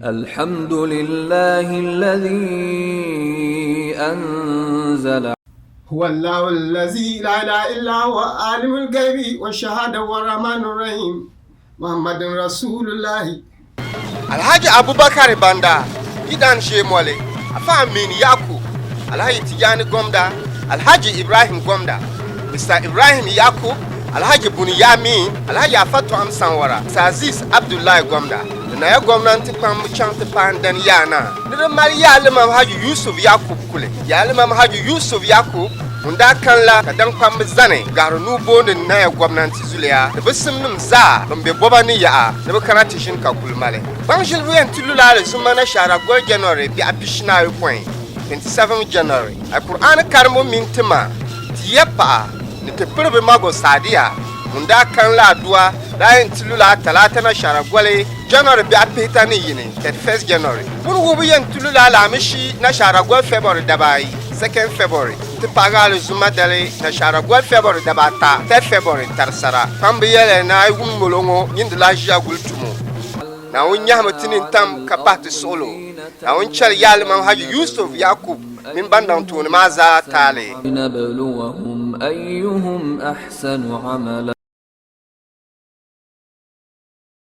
الحمد لله الذي أنزل هو الله الذي لا إله إلا هو عالم الغيب والشهادة والرحمن الرحيم محمد رسول الله Alhaji Abubakar Banda, Gidan Shemole, Afa Amin Yakub, Alhaji Tijani Gomda, Alhaji Ibrahim Gomda, Mr. Ibrahim Yakub, Alhaji Buniyamin, Alhaji Afatu Amsanwara, Sir Aziz Abdullahi Gomda, di naya gomnanti kpambu chaŋ ti paai n dani yaa naa ni di mali yaalimam Haji Yusuf Yakub kuli. Yaalimam Haji Yusuf Yakub ŋun daa kani la ka daŋ kpambi zani gahiri nuu booni Naya gomnanti zuliya ni bɛ simnim zaa bɛn be bɔba ni yaɣa ni bɛ kana ti ʒini ka kuli mali. Gbaŋ ʒilibu yɛn ti lula alizumma nashaara goli January biɛɣu pishinaayopɔin, 27 January. Alkur'aani karimbu mini ti ma, ti ya paɣa, ni ti piri bɛ mago Saadia ŋun daa kani la adua daa yɛn ti lula Talaata nashaara goli January biɛɣu pihita ni yini, 31st January. Buni wuhibu yɛn ti lula Alaamishi nashaara goli February dabaayi, 2nd February, nti paagi Alizuma dali nashaara goli February dabaata, 3rd February, tarisara. Pam bi yɛliya ni a yi wum molo ŋɔ nyin di lahi ʒiya guli tumo. Naawuni nyahimi ti nintam ka pahi ti suɣilo. Naawuni chɛli Yaalimam Haji Yusuf Yakub mini ban daŋ tooni maa zaa taali. لنبلوهم أيهم أحسن عملا.